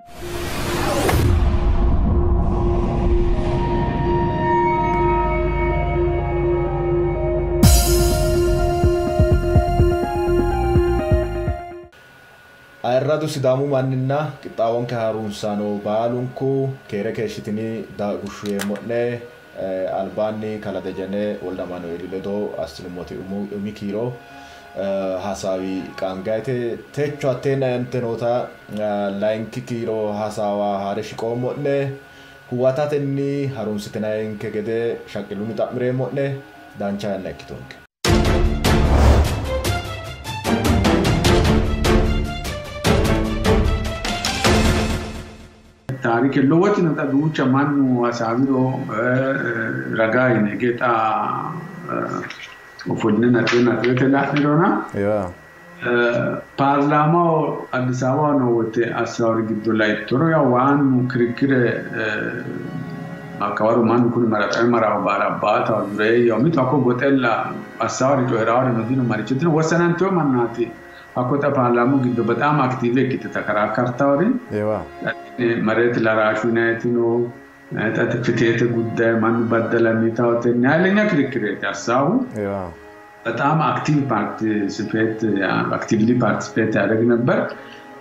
Ayirradu Sidaamu manninna qixxaawonke harunsaano baalunku keere keeshshitini gushuyeemmo'ne albaanni kalaa Dejene Woldamaanueeli ledo assinummoti umi kiiro hasaawi qaangayite techo hatteenna yante noota layinki kiiro hasaawa haare shiqoommo'ne huwatatenni harunsitinayinke gede shaqqillunni xa'mireemmo'ne dancha yanna ikkitonke. ታሪክ lowoti no xa duucha mannu hasaawiro ragaa yine gexa ofoline naxire naxirete la'nirona paarlaamaho Addis Ababaho noo wote assaawori giddo laittoro yaw waannu kirikire hakkawaru mannu kuni maraxame maraho baarabbaataho dureeyyaho mitu hakko goxella assaawori coyiraawori no dino maricho dino wossananteyo mannaati hakko xa paarlaamu giddo በጣም active ikkite ተከራከርታወሪ መሬት ለራሹ ናይቲ ነው ፍትሄተ ጉዳይ ማኑ በደለሚታው ኃይለኛ ክርክር ያሳቡ በጣም active participate actively participate ያደርግ ነበር።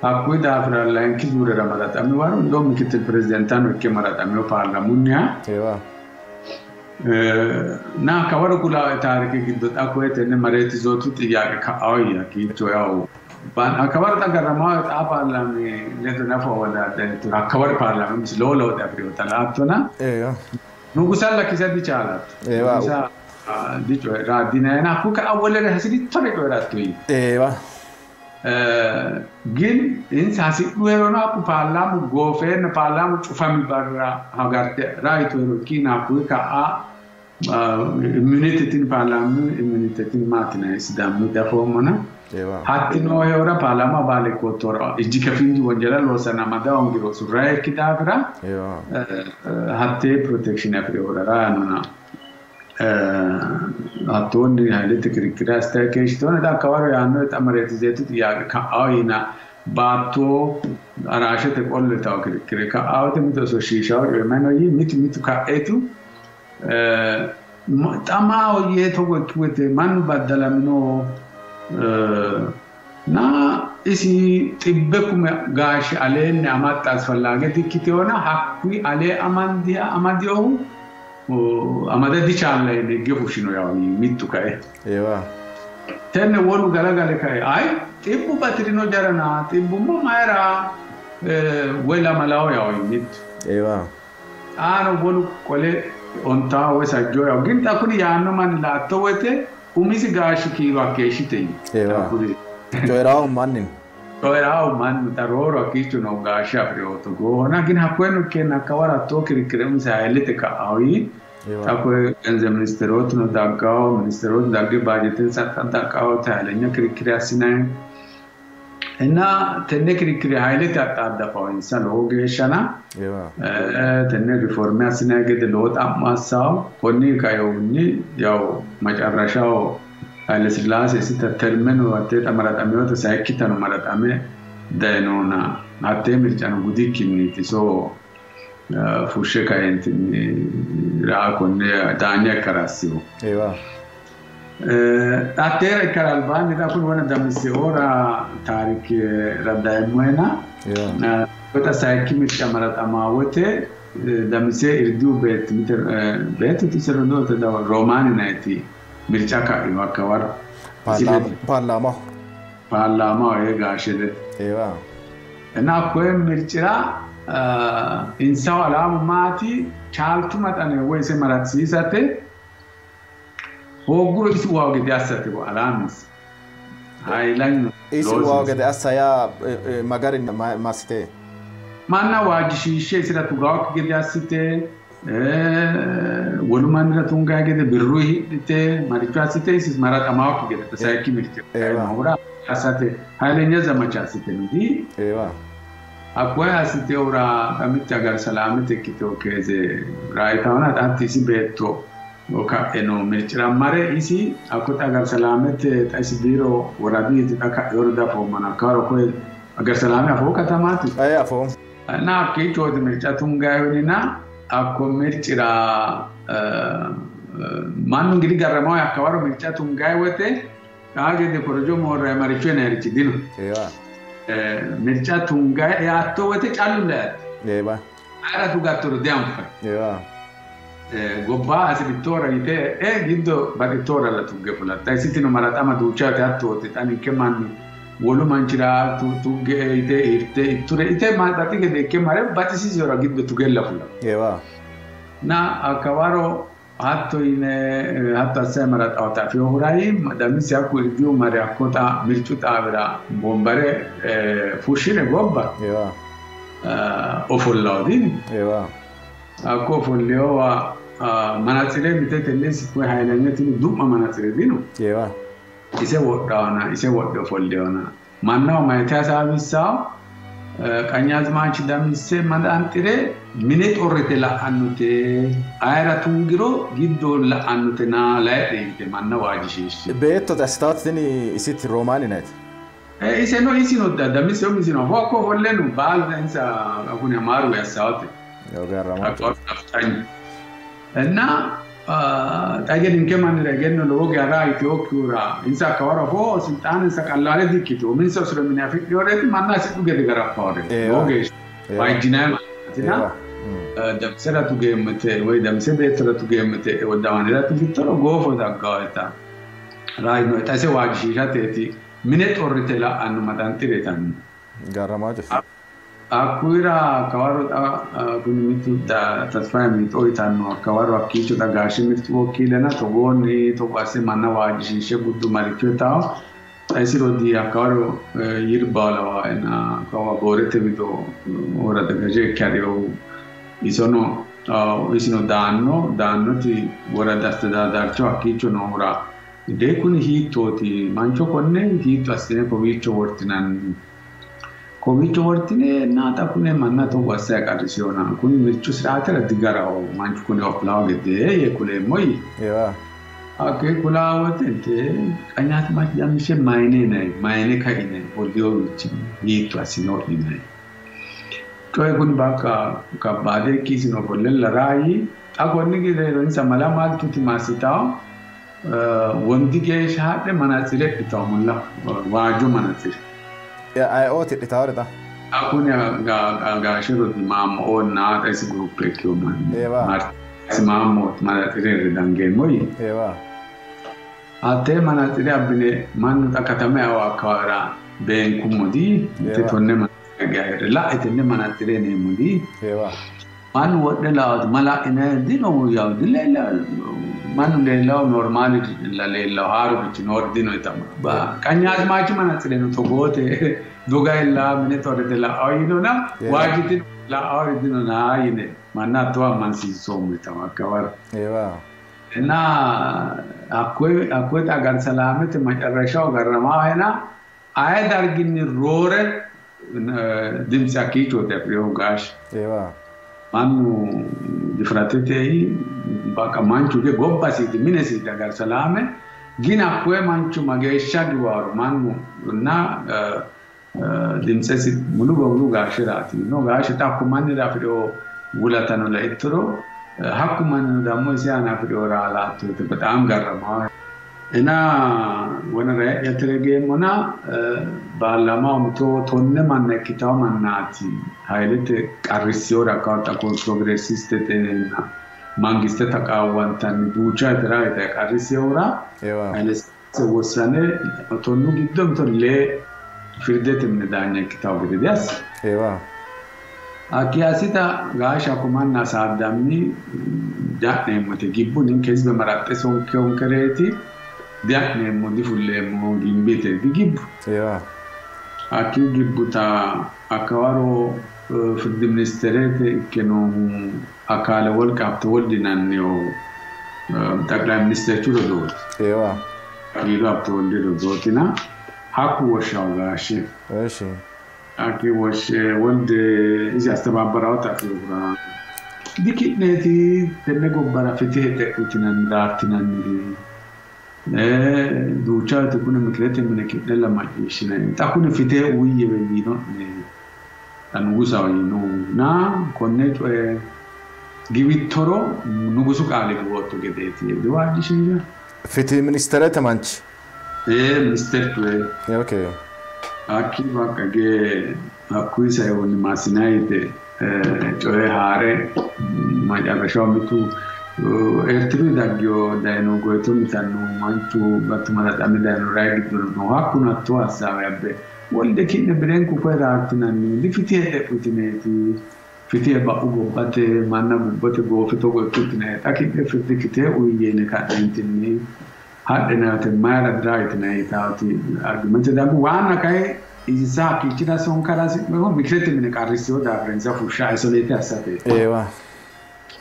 hakkuyi daafira layinki zuurera maraxami waro እንደውም ምክትል ፕሬዚደንታን ikke maraxamino paarlaamunniha እና kawaru kula taarike giddo xa koye tenne መሬት ይዞቱ ጥያቄ ka'awo hakkiicho yaw hakkawaru xa garramawo xa paarlaami ledo nafa wodaaddantu hakkawaru paarlaami umisi lowo lewxe afirinota laattona nugusalla kisa dichaalatto nugusa dicoyra dinayna hakkuyi ka'a wolere hasirittore coyiratto yii ግን insa hasidhuherono hakku paarlaamu goofeenna paarlaamu cufami barra hagarte raayituhero ikkiina hakkuyi ka'a immunitetin paarlaamu immunitetin maatina sidaamu dafoommona hatti noohehura paarlaamu abaale ikkoottora ijji kefinji wonjela loosanna amada hoongiro surrayikki daafira hattee protection afirehura raanona hattoonni haylete kirikire assitayi keeshshitino xa hakkawaro yaanno xa መሬት ይዘቱ ጥያቄ ka'awo yina baatto araashete qollitawo kirikire ka'awote mitu ososhshiishawo coyi may no yii mitu mitu ka'eetu xa maahoyye togo ikki woyte mannu baddalamino እና isi xibbe kume gaashe aleenni amaxxa asfallaage dikkiteyona hakkuyi alee amandiha amadinohu amada dichaalla yine hige fushshino yaw mittu kae. Tenne wolu galagale kae ay xibbu batirino jarana xibbummo mayira woy lamalawo yaw mittu. Xaano wolu qole ontawo woy sajjo yaw gin xa kuni yaanno manni laatto woyte umisi gaashshi kiiro hakkeeshshite yii. Coyiraahu manni. Coyiraahu mannu xa rooru hakkiicho noo gaashshe afirino togoohona gin hakkoyeno ikkeenna hakkawaro hattoo kirikire umise hayilete ka'aho yii. xa koye ገንዘብ ሚኒስትሮች ነው daggawo ministerootu dagge baajetensa daqqawote ኃይለኛ kirikire assinayi እና tenne kirikire haylete axxaaddafawo insa lowo geeshshana tenne riforme assinayi gede lowo xa'mo assawo konni kainohunni yaw macarrashaho Haile Sillaase isita termeno hattee xa maraxameyoota sayikkitano maraxame dayinona hattee mircano gudikkinniiti so fushshe kaentinni raa konne daanya ikkara assihu. Hatteera ikkara albaanni xa kuni wona damisseoora taarike raddayemmohena xa sayikki mirca maraxamaa wote damise irdiyu beetti mite beettote ise rodoote Roomaani yinayiti mirca ka'ino hakkawaro. Paarlaamaho. Paarlaamaho ee gaashete. እና hakkoye mircira insahu alaamu maati chaaltu maxane woy ise maratsiisate hoogguro isi uwawo gede assate alaamisi. Hayilanyu Isi uwawo gede assa yaa magarinni massite? Manna waajjishiishshe isira tugawokki gede assite wolu mannira tungayi gede birru hidhite maricho assite isi maraxamawokki gede sayikki mirce nohura assate ኃይለኛ ዘመቻ assite nuti hakkoye assitehura xa mitte agar salaamete ikkiteyo keeze raayitawona xa hatti isi beetto ka'e no mircira mare isi hakko xa agar salaamete xa isi biiro woradiiti xa ka'eori dafoommona hakkawaro koye agar salaame afoo katamaati? Ee afoo. እና hakkiichooti mirca tungayihunina hakko mircira mannu እንግዲህ garramaho hakkawaro mirca tungayi wote xaa gede korojo moorrayi maricho yinayirichi dino. Mirca tungayi yaatto wote callu dayatte. Ayira tugattoro dianfayi. Gobba hasirittora yite giddo baxittora la tugge fulatta isitino maraxama duucha wote hattooti xa ninke manni wolu manchira tugge ite irte itture ite baxi gede ikke mare baxisisihura giddo tugella fula. Na hakkawaro hatto yine hatto asse maraxawota afinohurayi Damise hakku irdihu mare hakko xa mircu xaawira wombare fushshire gobba ofollawo dini. Hakko ofolleyowa manatsire mite tenne koye hayilanya tini du'ma manatsire dino. Ise wodhaona ise wodhe ofolleyona mannaho mayite hasaawissawo ቀኛዝማች ደምሴ መዳንጥሬ mine xorrite la'annote ayira tungiro giddo la'annotena layidhe yite manna waajjishiishshe. Beettote assitaati tini isiti Roomaani yinayite. Iseno isino Damise umisino hakko ofolle no baalu insa kuni Amaaru assaate. እና xa ninke mannira egenno lowo geya itinokkihura insa hakkawaro afoo silxaanensa qallaale di''ikkitino uminsa usura mine afidhinoreeti manna hasidhu gede garaffaworeeti lowo geeshsha waajjinayi mannaatina Damisera tugeemmote woyi Damise beettora tugeemmote Dawanira tugittoro goofo daggawoeta raayinoe xa ise waajjishiishateeti mine xorrite la'anno maxanxire yitanno. Garramaho. Hakkuyira hakkawaro xa kuni mittu Tasfaye Mixo yitanno hakkawaro hakkiicho xa gaashe mirtu wokkiilena togoonni togo asse manna waajjishiishe guddu maricho yitawo xa isi rodii hakkawaro Yirbawo lawaena kawa Boorete wido worada gaje ikke harinohu isono isino daanno daannoti worada astedaadarcho hakkiicho noohura de kuni hiittooti mancho konne hiitto assine kowiicho wortinanni kowiicho wortine xa kune manna togo asse qarrisiyona kuni mircu siraatira digaraho manchu kuni ofulawo gede yee kuleemmo yii. Hakkee kulaa wote inte ቀኛዝማች ደምሴ mayine yinayi mayine kai yinayi ofolleyowiichi hiitto assine hodhinayi coyi kuni bakka kabbaade ikki isino ofollella raayi xa konni gede insa mala maltuti massitawo wondi geeshsha hadhe manatsire hidhitawo mulla waajjo manatsire. Ayeooti hidhitawori xa? Kuni gaashe rodii maammo'oonna xa isi guruppe ikkiwo manni isi maammooti manatsire hirre dangeemmo yii. Hattee manatsire abbine mannu xa katama eawo hakkawara beenkummo dii mite tonne manatsire geya hirre la'e tenne manatsire yineemmo dii. Mannu wodhe laawoti ma la'inayi dino yawu mannu leellawo normaali leellawo haarurichi noori dino yitama. ቀኛዝማች manatsire no togoote dogayilla mine xorrite la'awo yinona waajjitino la'awori dinona yine manna hatto ammansiinsoommo yitama hakkawaro. እና hakkoye xa Agarsalamete macarrashaho garramaho aye darginni roore dimtse hakkiichooti afirinohu gaashe. Mannu difiratete bakka manchu gobbasiiti minesiiti Agarsalame gin hakkoye manchu mageeshsha giwaro mannu na dimtsesi mulu bemulu gaasheraati no gaashe xa hakku mannira afirino wulatano laittoro hakku mannino dammo isi aana afirino raalaattote በጣም garramaho. እና wona rayi'ya geemmona baallamaho mito tonne manna ikkitawo mannaati hayilete qarrissewore hakkawa xa progressistetenna mangiste taqaawwantanni duucha woyte raayita qarrissehura Hayile Sillaase wossane tonnu giddo mito lee firdete mine daanya ikkitawo gede diassi. Hakki assita gaashe hakko manna hasaabbanni dia'neemmote gibbu ninke hizbe maraxxe sonkeonkereeti dia'neemmo difulleemmo gimbite digibbu. Hakkii gibbuta hakkawaro firdi ministerete ikke noohu Akaale Wolqe Habtewold yinanniho ጠቅላይ ሚኒስቴርchu rodooti. Akiliilu Habtewoldi rodootina hakku woshshawo gaashe. Hakki woshshe wolde isi astebabbarawota afinohura diki'neeti tenne gobbara fitihe xe'utinanni raartinanniri duucha woyte kuni mikirete mine ki'nella macciishshinanni xa kuni fitihe uyiyyewe yiino'ne Nugusaho yinohu konne coye giwittoro nugusu qaale giwootto gedeeti diwaajjishiisha. Fitih ministerete manchi? Ee ministerchu ee. Okay. Hakkii bakka gee hakkuyi saihunni massinay yite coye haare macarrashaho mitu Eertiruyi daggiyo dayino goyito mitanno manchu battu maraxame dayino rayi giddono no hakkuno hattoo hassaawe abbe wolde ki'ne birenku koye raartinanni difitihe xe'utineeti fitihe ba'u gobbate manna gubbote goofe togo ikkutine xa ki'ne firdi fitihe uyiyye yine ka'neentinni hadhinayite mayira diraa yitinayi yitaati argumente daggu waanna kayi insa hakkiichira sonkara hasi'nohu mikirete mine qarrissiyo daafira insa fushsha isolate assate. Eewa.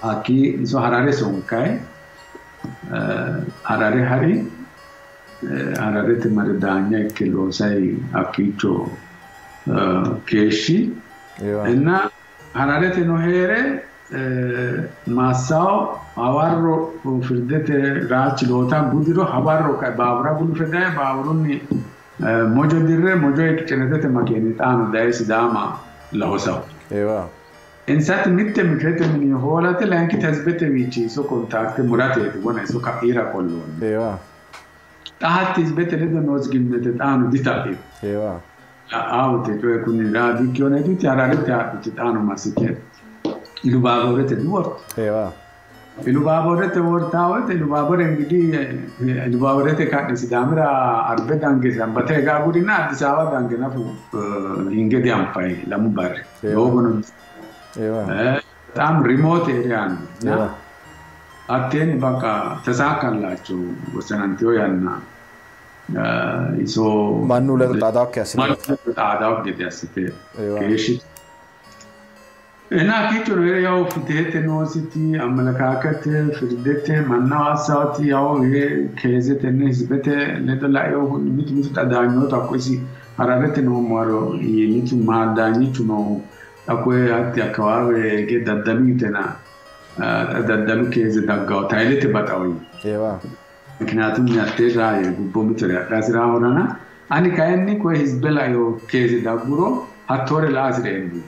Hakkii iso Harare sonkayi Harare hari Hararete mare daanya ikke loosayi hakkiicho keeshshi. Inna Harareteno hee're maassawo hawarro firdete raachi loota gudiro hawarro kayi baabura gulufe daye baaburunni mojo dirre mojo cinetete makeeni xaano daye Sidaama lahosawo. Insati mitte mikirete mini hoolate layinkiti hizibete wiichi iso kontaakte murateeti wona iso ka'iira qolloonni. Xa hatti hizibete ledo noosi ginnete xaano dita'ino. La'awote coye kuni raadikkiyone tuti Hararete hadhuti xaano massite Ilubaaborete diwortu. Ilubaaborete wortaa wote Ilubaabore እንግዲህ Ilubaaborete ka'ne Sidaamira Arbe dange Sambate higa agurina Addis Ababa dange nafu hinge dianfayi lamu barri. Doogono በጣም ሪሞት ኤሪያ ነው እና hatteenni bakka ተሳካላቸው ወሰናንቴው ያና iso mannu ledo xaadaakki assite mannu ledo xaadaakki gede assite keeshshitu. እና hakkiichono heere yaw fitihete noositi amelekaakete firdete mannaho assaati yaw keezetenne hizibete ledo lainohunni mitu mitu xa daanyootu hakko isi Hararete noommo waro mitu daanyichu noohu hakkoye hatti akkawaawe hige daddalu yitena xa daddalu keeze daggawo tayilete baxawo yii. ምክንያቱም hattee raaye gubbo mitore adha hasiraahorana ani kayinni koye hizbe laino keeze dagguro hattoore la'a hasireemmo.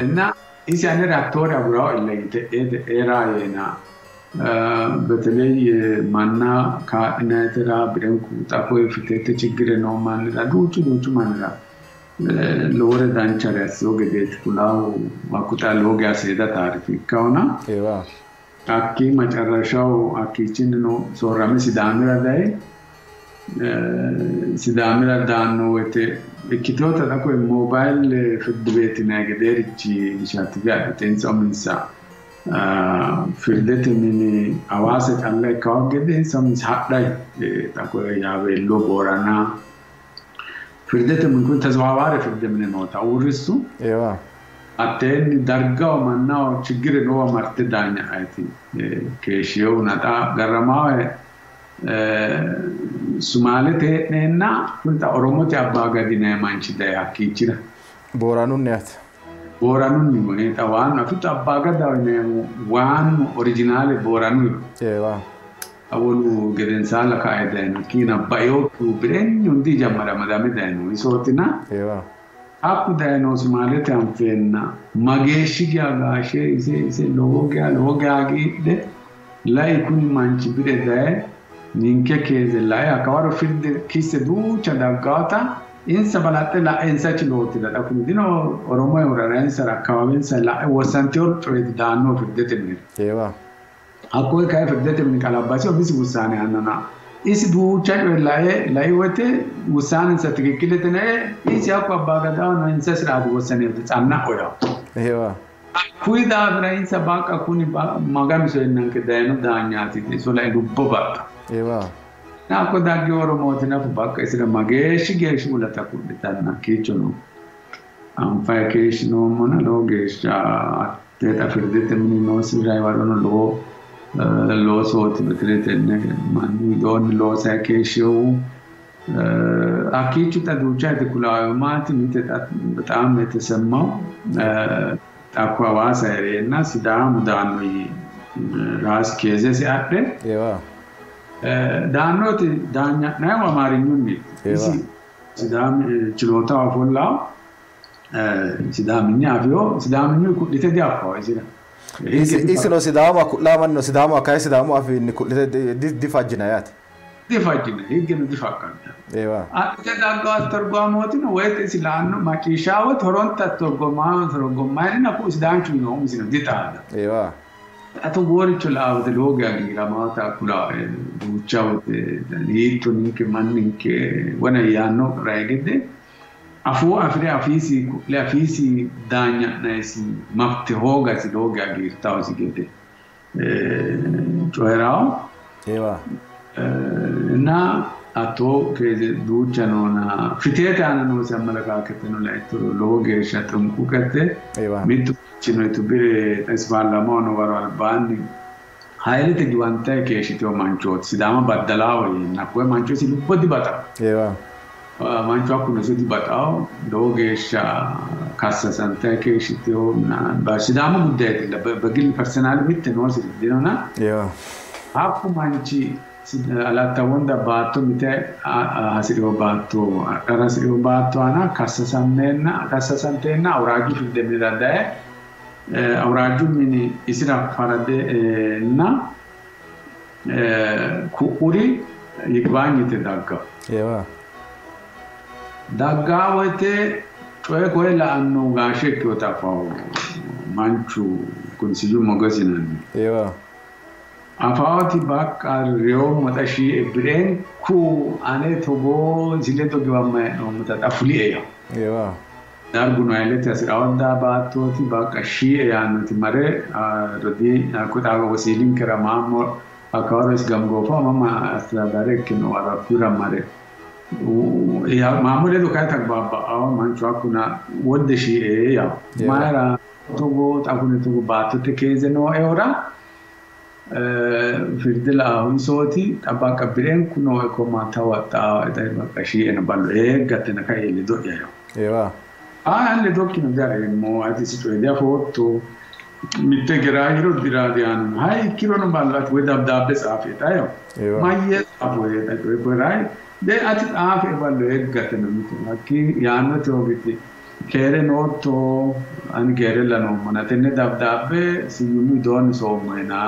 እና isi anera hattoore agurawo ille yite te'ee raayeena በተለይ manna kaa'linayitera birenku xa koye fitete chiggire noo mannira duuchu duuchu mannira lowore danchare assino gedeeti kulaahu hakku xa lowo geya seeda taarike ikkahona. Hakkii macarrashaho hakkiichinnino soorrame Sidaamira dayi Sidaamira daanno woyte ikkiteyoota xa koye mobayile firdi beeti yinayi gedeerichi initiative adhite insa uminsa firdete mini Hawaasa calla ikkawo gede insa uminsa hadhayi xa koye Yaabeello Boorana firdete mini kuni tezewaawaare firde mine noota uurrissu. Hatteenni dargaho mannaho chiggire noowa marte daanya'ayti keeshshinohuna xa garramaawe Sumaalete hee'neenna kuni xa Oromote abbaa gadi yinayi manchi dayi hakkiichira. Booranunni yaate. Booranunni xa waannu afitto abbaa gadaho yineemmo waannu orijinaale Booranuyiho. Wolu gedensaalla kae dayino ikkiina bainokkihu birenni hundi jammare amadame dayino isootina. Hakku dayino Sumaalete anfeenna mageeshshi geya gaashe ise ise lowo geya lowo geya hagiidhe lai kuni manchi bire daye ninke keeze lae hakkawaro firde kisse duucha daggaata insa balaxxe la'e insa chilootira xa kuni dino Oromo hurara insara akkawaawensa la'e wossanteyo coyeeti daannohu firdete minira. Hakkoye kayi firdete mini qalabbasi umisi wussaane aannona isi duucha coye lae lai woyte wussaanensa tikikkilete nae isi hakku abbaa gadahono insa siraati wossaneeti tsanna'o yawo. Hakkuyi daafira insa baqqa kuni Maganu soyennanke dayino daanyaati iso lae lubbo baxxa. Hakko dagge Oromooti nafu baqqa isira mageeshshi geeshshi wulata ku'litanna hakkiichono anfayi keeshshinoommona lowo geeshsha hattee xa firdete mini noosi rayiwarono lowo loosooti በተለይ tenne mannu widoonni loosayi keeshshinohu hakkiichu xa duucha hige kulaawe maati mite xa በጣም የተሰማው xa hakko Hawaasa hee'reenna Sidaamu daanno yii raasi keezesi adhe daannoti daanya'nayihu Amaarinyunniiti. Isi Sidaami chilootaho ofollawo Sidaaminya afio Sidaaminyu ku'lite diaffao isira. Isino Sidaama ku'laamanno Sidaama kayi Sidaamu afiinni ku'lite difajjina yaate. Difajjina higgeno difaqqadda. Adhite daggo attorgoamootino woyte isi la'anno macciishshaa wote horonta attorgomayinina ku'u Sidaanchu yino umisino dixaada. Xa togooricho la'a wote lowo geya giiramaata kula duucha wote hiitto ninke manninke wona yaanno rayi gede afoo afire afiisi ku'le afiisi daanya'nayisi mafte hoogasi lowo geya giirtawosi gede coyi'rawo. እና hattoo keeze duucha noona fiteete aana noosi amalakaaketeno laittoro lowo geeshsha xunquqete mittu manchino bire ispaarlaamaho noo waro albaanni hayilete giwantayi keeshshitewo manchooti Sidaama baddalaawo yeenna hakkoye mancho isi lubbo dibaxawo. Manchu hakkuno iso dibaxawo lowo geeshsha kassasantayi keeshshitewo Sidaamu guddayeetilla begil personaali mitte noosiri dinona hakku manchi Alatta Wonda baatto mite hasi'rino baatto adhara hasi'rino baatto aana kassasameenna awuraajju firde minira daye awuraajju mini isira faradeenna ku'uri yigibaanyite daggawo. Daggaa woyte coye koye la'anno gaashe ikkinota afawo manchu kuni Siyyum Moges yinanni. Afaawoti baqqa reyoommo xa shii'e birenku ane togoo isi ledo giwamma hee'noommota xa fulie yawo. Darguno hayilete hasi'rawodda baattooti baqqa shii'e yaannoti mare rodii hakko xa wosiilinkera maammo hakkawaro isi gamgoofo mama astadaadare ikkino waro hakkuyira mare maammo ledo kayi tagbaabba'awo manchu hakkuna wodde shii'e yawo. Mayira togoo xa kune togo baattote keeze nooehura firde la'ahu isooti xa baqqa birenku nooe koma tawa xaawa xa baqqa shii'eno ballo eeggatena kae ledo'ya yawo. Aa ledokkino diareemmo ati isi coye diafootto mitte geraahiro diraadiyaanno hayi ikkirono ballo ati woy dabdaabbe tsaafe xa yawo. Mayyee tsaafohe xa coye koye rayi de ati xaafe ballo eeggatena mite hakki yaannote hoogiti keere nootto ani keerella noommona tenne dabdaabbe Siyyumi widoonni soommohena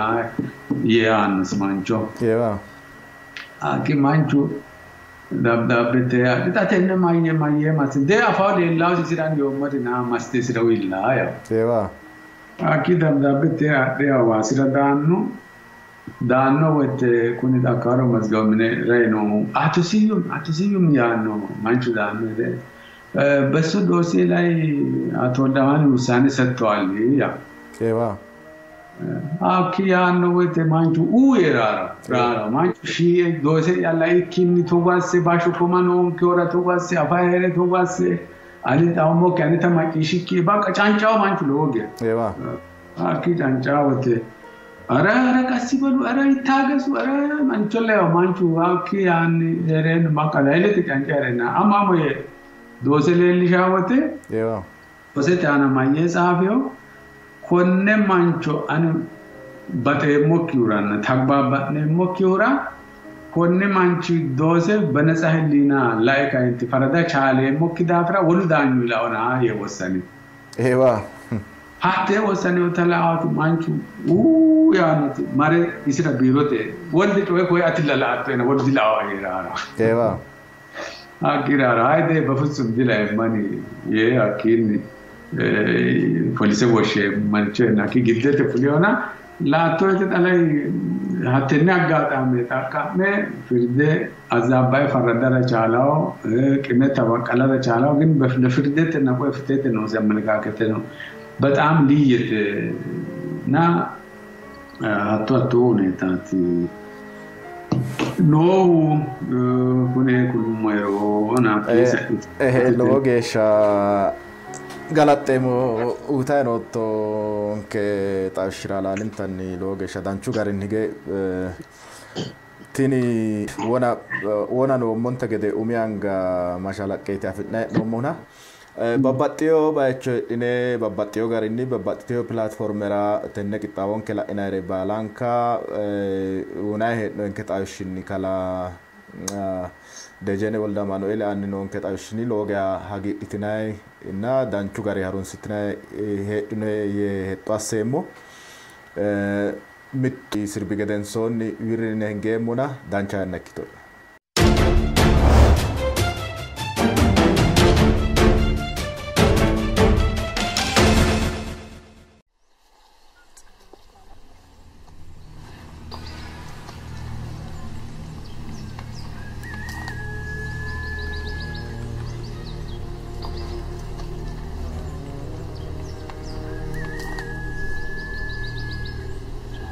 yee aannosi mancho. Hakki manchu dabdaabbete adhi xa tenne mayyee mayyee masse de afaa leellawosi isira ani yoommoti naa massite isira uyillaa yawo. Hakki dabdaabbete adhe Hawaasira daanno daanno woyte kuni xakkaro mazgawu mine rayi noohu Ato Siyyum Ato Siyyum yaanno manchu daanno woyte በሱ ዶሴ ላይ አቶ ወልደማን ውሳኔ ሰጥተዋል ያው። አኪ ያነው ወይቴ ማንቹ ኡ የራራ ራራ ማንቹ ሺ ዶሴ ያላ ኢኪኒ ቶጓሴ ባሾ ኮማኖ ኪወራ ቶጓሴ አፋሄሬ ቶጓሴ አኒ ጣውሞ ከኒ ተማቂ ሽኪ ባቃ ጫንጫው ማንቹ ለወገ አኪ ጫንጫው ወቴ አረ አረ ቀስ ይበሉ አረ ይታገሱ አረ ማንቹ ላይ ማንቹ አኪ ያን ሄሬን ባቃ ላይለት ጫንጫ ረና አማሞዬ ዶሴ leellishaa wote dosete aana mayyee tsaafewo konne mancho ani baxeemmokkihuranna tagbaabba'neemmokkihura konne manchi doose benetsa hilliina lae kainti farada chaaleemmokki daafira wolu daanyu laona yee wossani. Hattee wossanewota la'aati manchu uu yaannoti mare isira biirote wolde coye koye atilla la'attoena wolu dila'awa yeeraara. Hakkiiraara hayde በፍጹም dilaemmani yee hakkiinni polise woshshe mancho hakki giddete fulihona laatto woyte xalay hattenne aggaxaame xaqqa'me firde አዛባይ ፈረደረ ቻላው ቅሜ ተበቀለረ ቻላው ግን ለፍርደትና ቆይ ፍትሄት ነው ሲያመለካከት ነው በጣም ልየት እና አቶ አቶ ሁኔታት noohu kune kulummoero Lowo geeshsha galaxxeemmo uyitayi noottonke xawishshira halaalintanni lowo geeshsha danchu garinni hige tini wona wona noommonte gede umi anga mashalaqqeeti afi'nayi hee'noommohuna babbaxxeyo bayicho heedhine babbaxxeyo garinni babbaxxiteyo pilaatfoormera tenne qixxaawonke la'inayire baalanka uyinayi hee'noonke xawishshinni kalaa Dejene Wolde Amanuel aanni noonke xawishshinni lowo geya hagiidhitinay inna danchu gari harunsitinay heedhine yee hexxo asseemmo. Mittu sirbi gedensoonni wirrine hingeemmona dancha yanna ikkito'ne.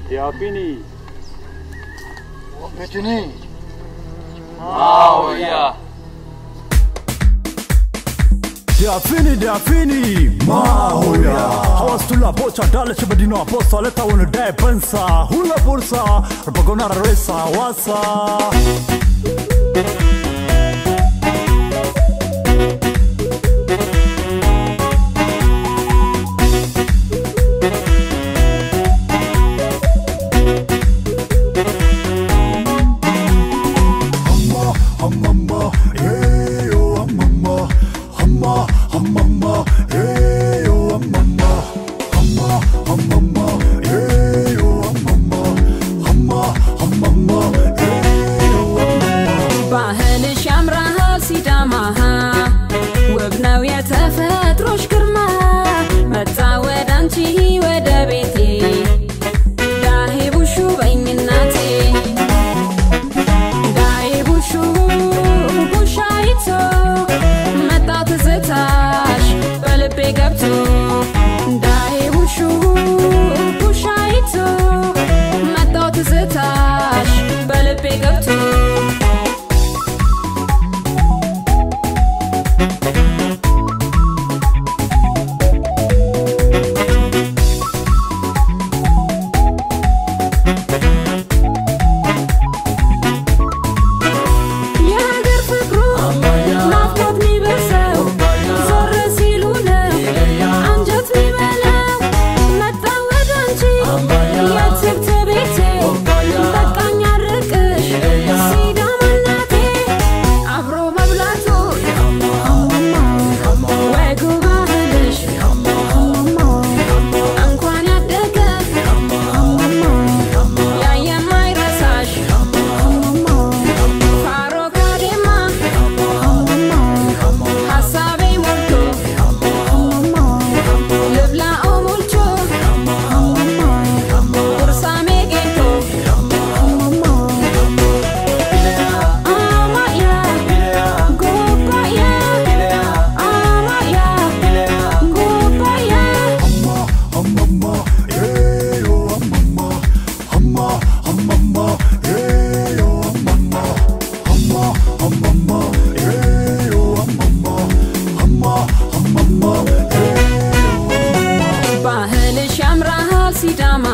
Diafini. Mitini. Maoya. Diafini diafini mahoya. Hawastula bocha dale chibadino aposta leta wonu dai pensa hula bursa bagona resa wasa. ባህልሽ ያምራል ሲዳማ ውብ ነው የተፈጥሮሽ ግርማ መጣ ወደ አንቺ ወደ ቤቴ ዳሄ ቡሹ በይኝ እናቴ ዳሄ ቡሹ ቡሻይቶ መጣ ትዝታሽ በልቤ ገብቶ ዳሄ ቡሹ ቡሻይቶ መጣ ትዝታሽ በልቤ ገብቶ የሀገር ፍቅሩ ናፍቆት ሚበሰው ዞር ሲሉ ነው አንጀት ሚበላው መጣ ወደ አንቺ የትብት ቤቴ በቃኝ አርቅሽ ሲዳማ እናቴ አብሮ መብላቱ ወጉ ባህልሽ እንኳን ያደገ ያ የማይረሳሽ ፋሮ ካዴማ ሀሳቤ ሞልቶ ልብላኦ ሞልቾ ቁርሳሜ ጌቶ አማያ ጎባያ አማያ ጎባያ ባህልሽ ያምራል ሲዳማ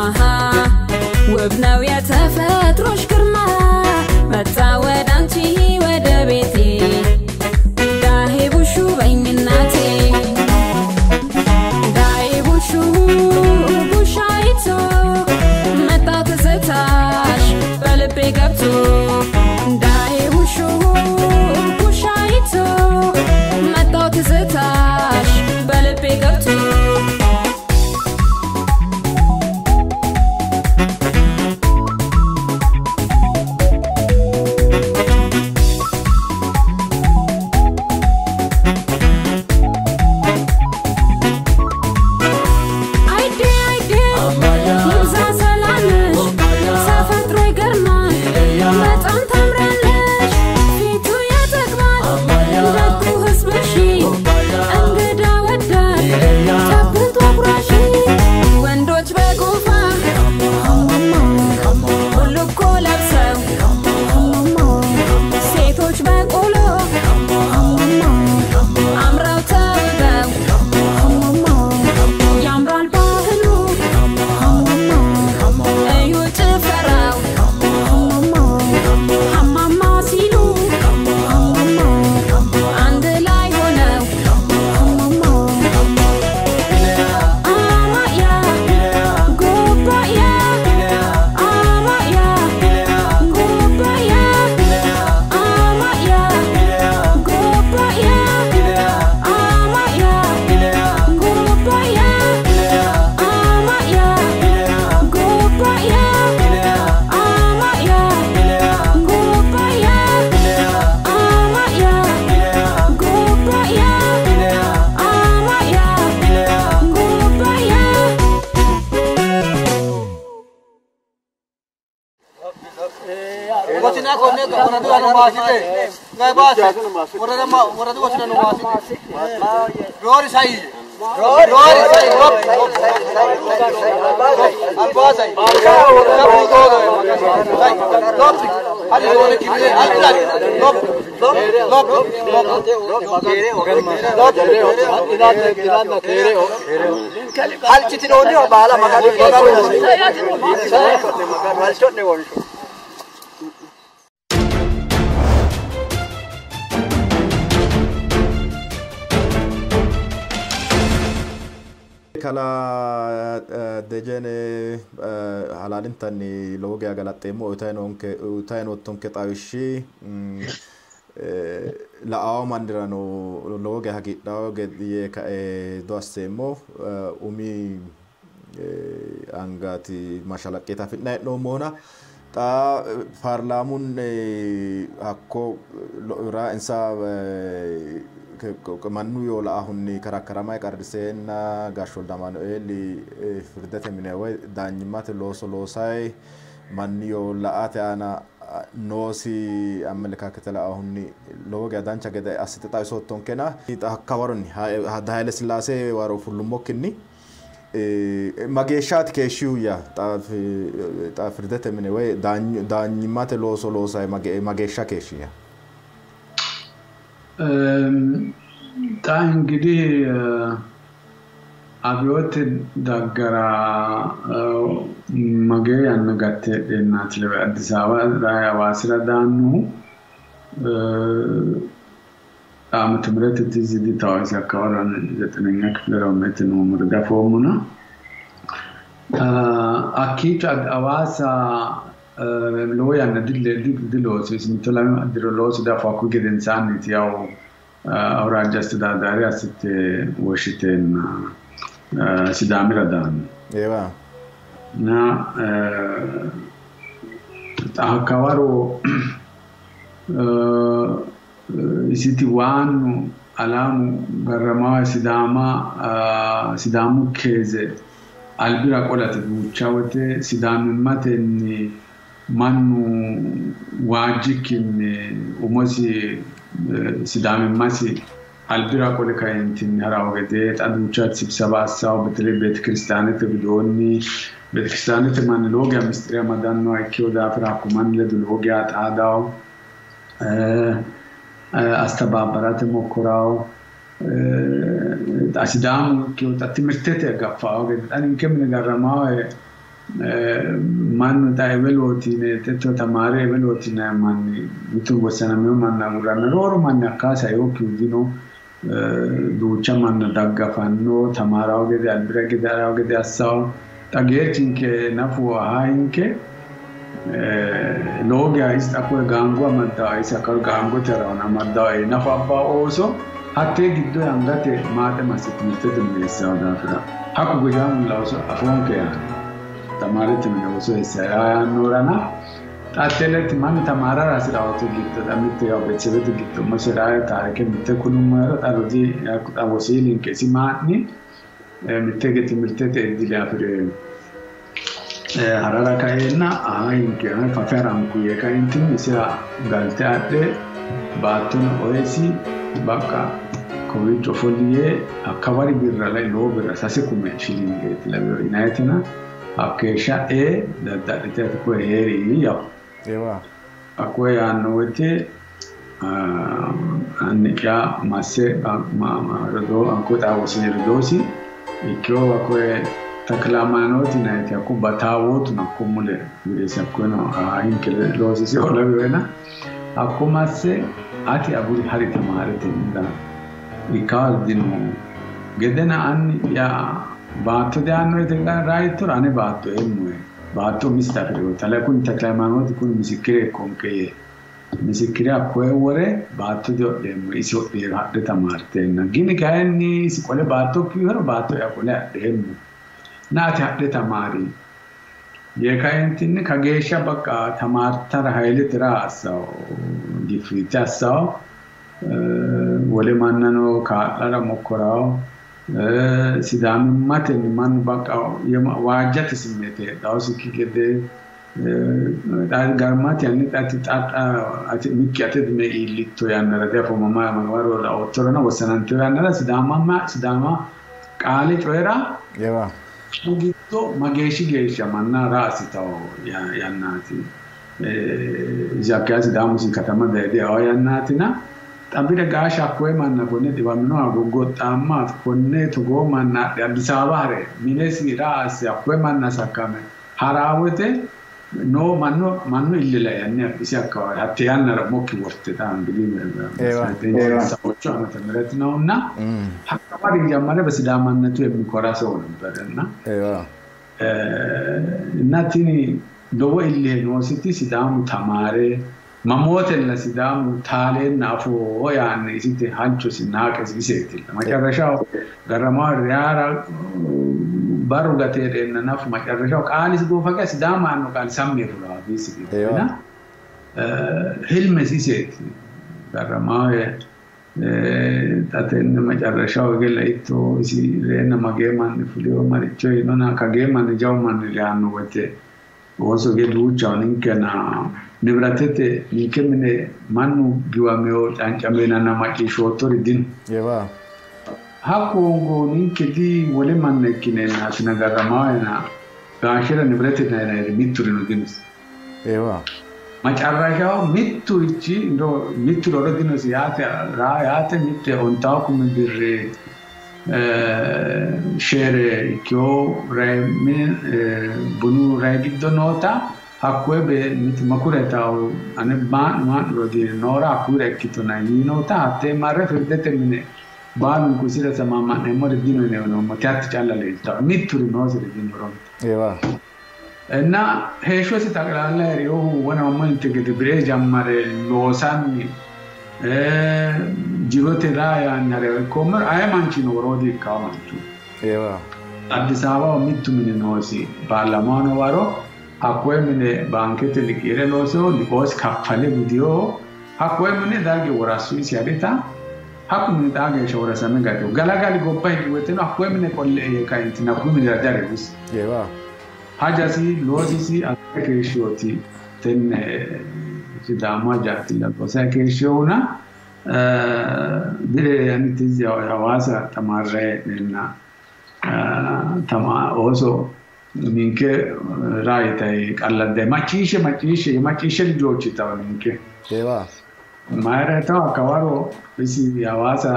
ውብ ነው የተፈጥሮሽ ግርማ መጣ ወደ አንቺ ወደ ቤቴ ዳሄ ቡሹ በይኝ እናቴ ዳሄ ቡሹ ቡሻይቶ መጣ ትዝታሽ በልቤ ገብቶ ዳሄ ቡሹ ቡሻይቶ መጣ ትዝታሽ በልቤ ገብቶ Kala Dejene halaalintanni lowo geya galaxxeemmo uyitayi noottonke xawishshi la'awo mannirano lowo geya hagiidhawo yee kae hedo asseemmo. Umi angaati mashalaqqeeti afi'nayi hee'noommohuna xa paarlaamun hakko insa mannu yoo la'ahunni karakkaramayi qarriseenna Gaashshe Wolde Amaanueeli firdete mine woy daanyimmate looso loosayi mannu yoo la'ate aana noosi amelekaakete la'ahunni lowo geya dancha gede assite xawisoottonkena hakka waronni Haile Sillaase waro fullummokkinni mageeshshaati keeshshihuyya xa firdete mine woy daanyimmate looso loosayi mageeshsha keeshshiya? xa እንግዲህ አብዮት daggara magee yanna gatte heedheennaati lawe Addis Ababa daye Hawaasira daannohu ዓመተ ምህረት ትዝ ዲታወስ አካባቢ ዘጠነኛ ክፍለ ሮሜት ነው ምርዳፎሙና akkiicho Hawaasa lowo yanna diloosi mitto lame diro loosi dafo hakkuyi gedensaanniiti yawu awuraajja astedaadaari assite woshshiteenna Sidaamira daanno. እና hakkawaro isiti waannu alaamu garramawa Sidaama Sidaamu keeze albira qolate duucha wote sidaamimmatenni mannu waajjikkinni umosi sidaamimmasi albira qole kaentinni harawo gede xa duucha sibsaba assawo በተለይ ቤተክርስቲያንete widoonni ቤተክርስቲያንete manni lowo geya mistire amadannoha ikkewo daafira hakku manni ledo lowo geya xaadawo astabaabbarate mokkorawo xa Sidaamu ikkewo xa timirtete gaffawo gede xa ninke mine garramawe mannu xa ewelooti yine tetto tamaare ewelooti yinayi manni mitu wossanamewo manna agurranna rooru manni hakkaa saeyokkihu dino duucha manna daggafanno tamaarawo gede albira gede harawo gede assawo xa geerchinke nafu ahaahinke lowo geya isi xa koye gaango amaddawo isi hakka gaangote harawona amaddawo nafu abba ooso hattee giddo angate maaxe masse timirtete mine eessawo daafira hakku gojaamu lawso afoonke yaanno tamaarete mine ooso eessayo yaannoorana xa mannu tamaarara hasirawoote giddo xa mitte yawu beetesebete giddo umosi raye taarike mitte kulummohero xa rodii xa wosiilinke isi maa'ni mitte hige timirtete iddile afire harara kaeenna ahaahinke fafe haranku yee kaentinni isira galte adhe baattono oyesi bakka kowiicho ofolli yee hakkawari birra lai lowo birra 3,000 shilingeeti laweyo yinayitena hakkeeshsha ee dadda'lite ati koye heeri yawu. Hakkoye yaanno woyte anni'ya masse rodoo hakko xa wosini rodoosi ikkewo hakkoye Takilamaanooti yinayiti hakko bataawootu hakko mule wideesi hakkoyeno ahaahinke loosisi olaweyoena hakko masse ati aguri hari tamaarete ikkawa dino gedena anni'ya baatto diaanno yite rayittoro ane baatto eemmohe baatto umisita afi'rewo tale kuni Takilamaanooti kuni misikkire ikkonke yee misikkire hakkoye wore baatto dihodheemmo isi hodheero hadhe tamaarteenna gini kayinni isi qole baatto kiwihero baatto'ya qole adheemmo na ati hadhe tamaari yee kaentinni kageeshsha bakka tamaartara Hailete raa assawo giffiite assawo wole mannano kaa'lara mokkorawo sidaamimmatenni mannu bakka waajjate simmeete heedhawosikki gede Garmati anni ati mikki ate me iillitto yannara diafoommo mawaro laoottorona wossanantino yannara Sidaama qaale coyira giddo mageeshshi geeshsha manna raasitawo yannaati. Zakkiyaasi Sidaamusi katama daye awa yannaatina xabire gaasha hakkoye manna konne dhiwaminoha goggoxxaamma konne togoo manna adhe Addis Ababa hare minesi raasi hakkoye manna sakkame haraa wote no mannu ille laianni isi hakka hatte yannara mokki worte xa እንግዲህ ሰዎቹ ዓመተ ምህረት ነውና አካባቢ ጀመረ በሲዳማነቱ የሚኮራ ሰው ነበርና እና tini lowo ille noositi Sidaamu tamaare mamootenna Sidaamu taaleenna afoo yaanni isiti halchosinna haaqesi iseetilla macarrashaho garramaho reyara barru gate heedheenna nafu macarrashaho qaalisi goofa Sidaama yaanno qaali sammi fulaa afiisi giddona hilmesi iseeti garramaho xa tenne macarrashaho hige laitto isi reenna magee manni fuliyo maricho yiinona kagee manni jawu manni reyaanno woyte ooso hige duuchaho ninkena nibratete ninke mine mannu giwameyo cancameenanna macciishshoottori dino. Hakku hongo ninke di wole manna ikkineenna garramawena gaashera nibratete yinanniri mitturino dinosi. Macarrashaho mitturichi mittu loro dinosi yaate raa yaate mitte ontawo kumi birri sheere ikkewo mine bunu rai giddo noota hakkoye mitte makura yitawo ane maa'nu rodii noora hakkuyira ikkitona yiinota hattee marre firdete mine baalunku isira tamaama'neemmori dino yine noommo hatti calla leeltawo mitturi noosiri dino ronte. እና heeshshosi xaqlaalla herinohu wona ammanite gede bire jammare loosanni jirote raa yaanni harewo ikkoommero aye manchino woroo diikkawo manchu. Addis Ababaho mittu mini noosi paarlamaano waro hakkoye mine baankete liqiire loosewo liqoosi kaffale gudiyoho hakkoye mine darge worassu isi harita hakku mini xaa geeshsha worasame gatino galagali gobba higi woyteno hakkoye mine qolle ee kaentinni hakkuyi minira diharinosi. Hajasi loosisi asse keeshshiwoti tenne Sidaamu hajaatilla loosayi keeshshiwohuna bire ani tizzi Hawaasa tamaarrayi hee'neenna ooso ninke raa yitayi qalladdayi macciishshe macciishshe macciishshe lijochi yitawo ninke. Mayira yitawo hakkawaro isi Hawaasa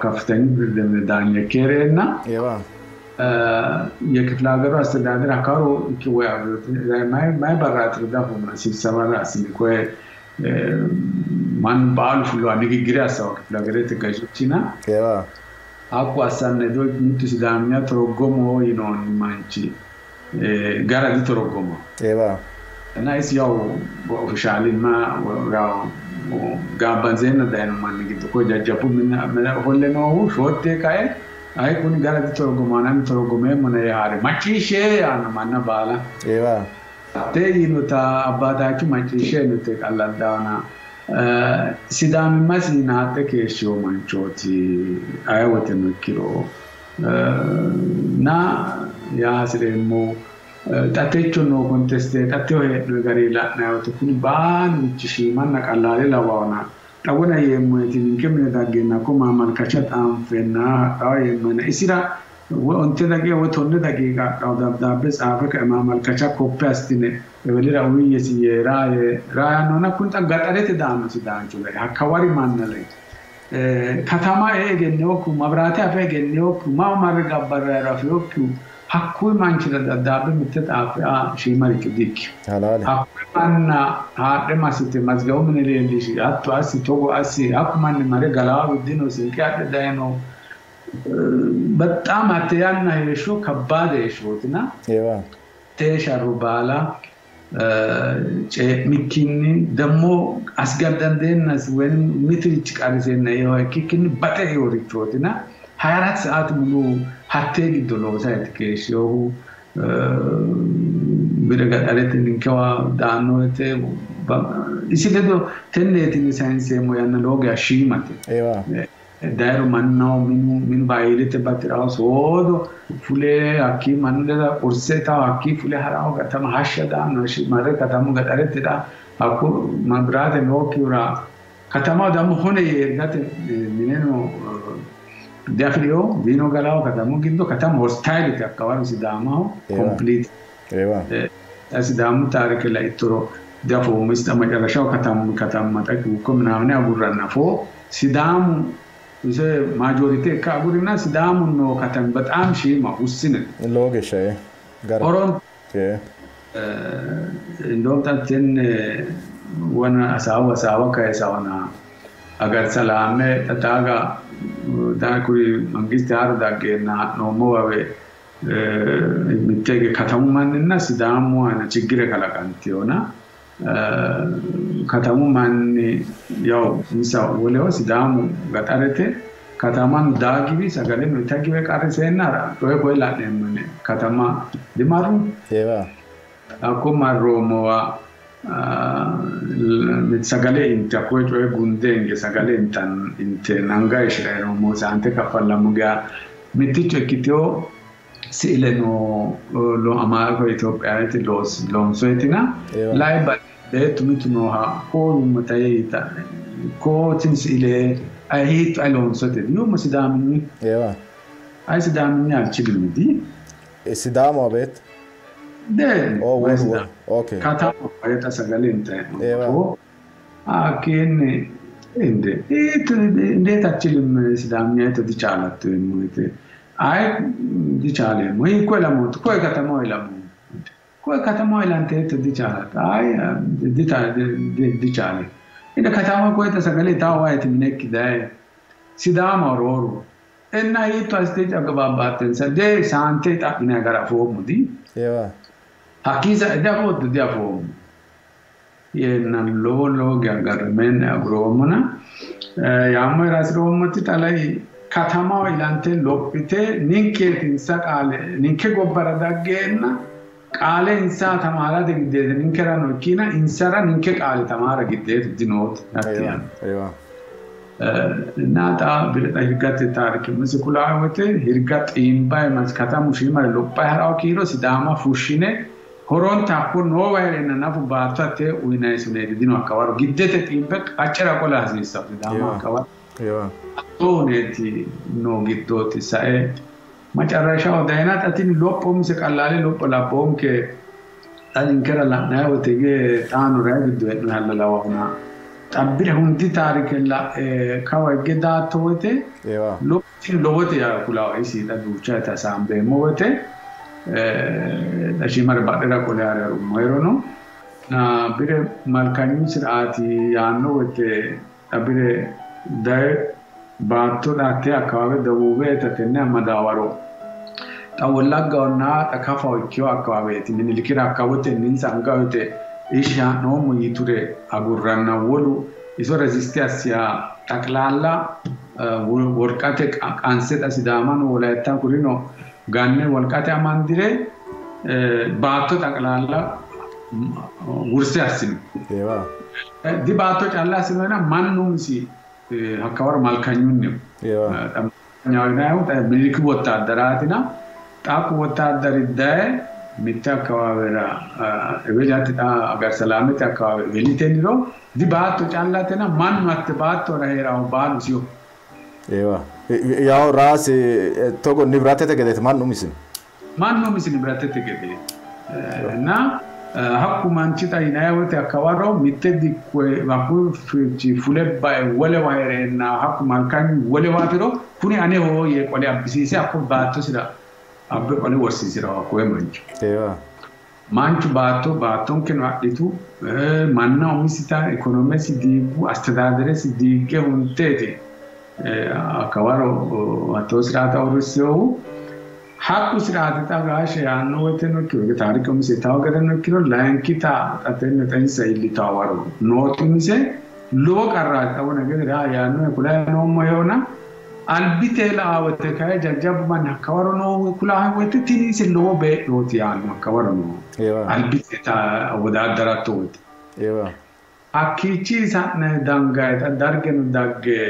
ከፍተኛ ፍርድ ቤት ዳኛ ikke hee'reenna የክፍለ ሀገሩ አስተዳደር አካሮ ማይ barraati dafuma ስብሰባ assine koye mannu baalu fulowa nigigire assawo ክፍለ ሀገሬte gashshichina hakku assanno hedo mittu Sidaaminya toroggomo yinoonni manchi gara ditoroggomawo. እና isi yaw ofishaalimma yaw gaabbanzeenna dayino manni giddo koye jajjabbu mine ofolle noohu shootte kae ayi kuni gara ditoroggomawo ani toroggomeemmona yee haare macciishshe yaanno manna baala. Hattee yiinota abbaataachu macciishshe yiinote qalladdaana Sidaamimmasi naaxxe keeshshiwo manchooti aye woteno ikkiro na yaa hasireemmo xa techo noo konteste xa techo hee'noyi gari la'nayi wote kuni baalurichi shiimanna qallaale lawawona xa wona yeemmoyeti ninke mine daggeenna ko maamalkacha xaanfenna hadhawa yeemmoyena isira woy onte daqiiqa woy tonne daqiiqa hadhawo dabdaabbe tsaafe kae maamalkacha koppe assitine ewelira uyiyyesi yee raa yee raa yaannona kuni xa gaxarete daanno sidaancho lai hakkawari manna lai katama ee egennewokkihu mabiraate afe egennewokkihu mama marre gabbarrayiro afewokkihu hakkuyi manchira daddaabbe mitte xaaffe aa shiimaricho diikkino. Hakkuyi manna haadhe massite mazgawu mine leellishi hatto assi togo assi hakku manni mare galaawu dino sinqe adhe dayino በጣም hatte yanna heeshsho kabbaade heeshshootina tee sharro baala cee'mikkinni demmo asgaddandeennas ወይም mitirichi qarriseenna eewa ikkikkinni baxe eeworichootina 24 ሰዓት ሙሉ hattee giddo loosayti keeshshinohu bire gaxarete ninkewa daanno woyte isi ledo tenneetini sayinseemmo yanna lowo geeshsha shiimate. Dayro mannaho minu minu bayiilete batiraho soodo fule hakkii mannu leda qurse itawo hakkii fule harawo katama hashsha daanno marre katamu gaxarete dha hakku mabiraate nookkihura katamaho dammo hone yeergate mineno diafiriyo diino galawo katamu giddo katamu hostailete hakkawaro Sidaamaho complete Sidaamu taarike laittoro diafoommo isi xa macarashaho katamu katamma xa cuukko minaamine agurranna foo Sidaamu ise majorite ikka agurina Sidaamu noo katami bexaam shiima wussine Lowo geeshsha gara. Horon እንደውም xa tenne wona hasaawu hasaawa kayisawana agar salaame xa taaga xa kuri mangiste haaro daggeenna ha'noommowawe mitte hige katamu manninna Sidaamu aana chiggire kalaqanteyona katamu manni yawu insa woleho Sidaamu gaxarete katamano daa giwi sagaleno ita giwe qarriseenna coye koye la'neemmo yine katama dimarru. Hakko marroommowa sagale inte hakkoye coye gunde hinge sagale inte anga hayishshirayi noommo saante kaffallammo geya mitticho ikkiteyo siile no Amaaraho Itophiyayete loonsoyitina lae beettu mitu nooha koo yuummota yiita koo tini siile ayi hiitto ayi loonsote yuummo Sidaaminni ayi Sidaaminni alchilimi di Sidaamaho beettu Dee'ni Oh, wolu wolu okay Katamaho xa sagale intayi hee'noommo hakkiinni inde hiitto indeet achilim Sidaaminya hiitto dichaalatto yuummo woyte ayi dichaaleemmo hiikko ilamootto koye katamaho ilamoommo koye katamaho ilante hiitto dichaalatto ayi dichaaleemmo inde katamaho koyeta sagale itaahu ayeti minekki daye Sidaamaho rooru enna hiitto assite cagababbaattensa de saante xa'minayi gara afoommo di Hakkii sae diafootto diafoommo yeenna lowo lowo geya garrameenna aguroommona yaammohera hasi'roommoti xa lai katamaho ilante lophite ninkeetinsa qaale ninke gobbara daggeenna qaale insa tamaarate giddeete ninkerano ikkina insara ninke qaale tamaara giddeetu dinoote hatti yanna. እና xa bire xa Hirgate taarike umisi kulaa woyte Hirga xiimbayi katamu shiimare lophayi harawo kiiro Sidaama fushshine horonta hakko noowa hee'reenna nafu baatto hattee uyinayisi huneeti dino hakkawaro giddete xiimbe qaccera qola hasiissanno Sidaama hakkawaro hattoo huneeti noo giddooti sae macarrashaho dayina xa tini lopho umise qallaale lopho labboonke xa ninkera la'nayi woyte hige xaano rayi giddo hee'noyihalla lawahona xabbire hundi taarike la'e kawa higge daatto woyte lopho tini lowote yaa kulawo isi xa duucha woyte hasaambeemmo woyte xa shiimare badhera qole haare harummoherono bire malkanyu siraati yaanno woyte xa bire daye baatto dhatte akkawawe dawuubeeta tenne amadaawaro xa Wollaggahonna xa Kafaho ikkeyo akkawaweeti Minilikira hakkawotenni insa anga woyte ishi ha'noommo yiture agurranna wolu iso resiste assiya xaqlaalla wolqate qanse xa Sidaamano Wolayitta kurino ganne wolqate amandire baatto xaqlaalla wurse assino. Di baatto calla assinoyina mannu umisi hakkawaro malkanyunniho. Malkanyaho Miniliki wottaaddaraatina xaaqu wottaaddari daye mitte akkawaawera eweli hatti xa Agarsalamete akkawaawe eweliteniro di baatto callatena mannu hatte baattora hee'rahu baalu isiho. Ewa. Yawo raasi togo nibratete gedeeti mannu umisi. Mannu umisi nibratete gedeeti. Na hakku manchi xa yinayi woyte hakkawaro mitte dikko hakku fule bae wolewa hee'reenna hakku malkanyu wolewa afiro kuni aneho yee qole abbisiise hakko baattosira abbe qole worsiisirawo hakkoye mancho. Manchu baatto baattonkeno adhitu manna umisita ikonomesi diiggu astedaaderesi diigge hunteeti hakkawaro hattoo siraata uurrisseehu. Hakku siraati xa gaashe yaanno woyteno ikkiro taarike umise itawo gedeno ikkiro layinkita xa tenne xa insa iillitawo waro nooti umise lowo qarraati xa wona gede raa yaannoe kulayi noommo heewona albite la'a woyte kayi jajjabbu manni hakkawaro noohu kulayi woyte tini ise lowo bee'looti yaanno hakkawaro noohu albite ta wodaaddaratto woyte. Hakkiichi sa'ne dangayi xa dargeno dagge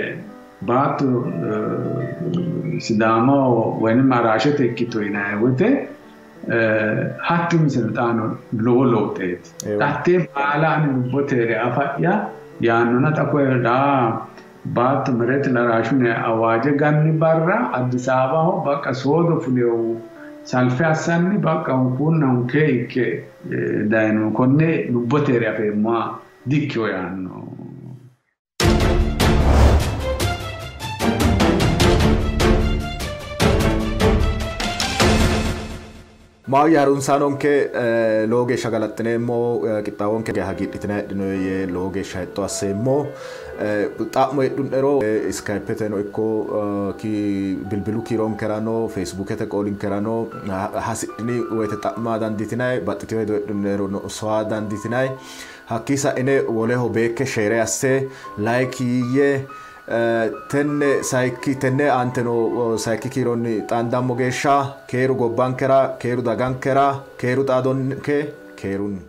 Baatto Sidaamaho woynim araashete ikkito yinanni woyte hatti umiseno xaano lowo lowxeeti. Hattee baala ani lubbote hee're afa'ya yaannona xa koye daa baatto mereet laraashune awaaje ganni barra Addis Ababaho baqqa soodo fulehu salfe assanni baqqa hunkuunna hunkee ikke dayino konne lubbote hee're afeemmoha dikkiho yaanno. Maayye harunsaanonke lowo geeshsha galaxxineemmo qixxaawonke hagiidhitinanni heedhinoyi yee lowo geeshsha hexxo asseemmo. Xa'mo heedhu'nero Skypeteno ikko bilbilu kiironkerano Facebookete qoolinkerano hasidhini woyte xa'ma dandiitinanni, baxxitino hedo heedhu'nero sowa dandiitinanni. Hakkii sa'ine woleho beekke share asse like yiiyye. Tenne sayikki tenne aante noo sayikki kiironni xaandammo geeshsha keeru gobbankera, keeru dagankera, keeru xaadonke, keerunni.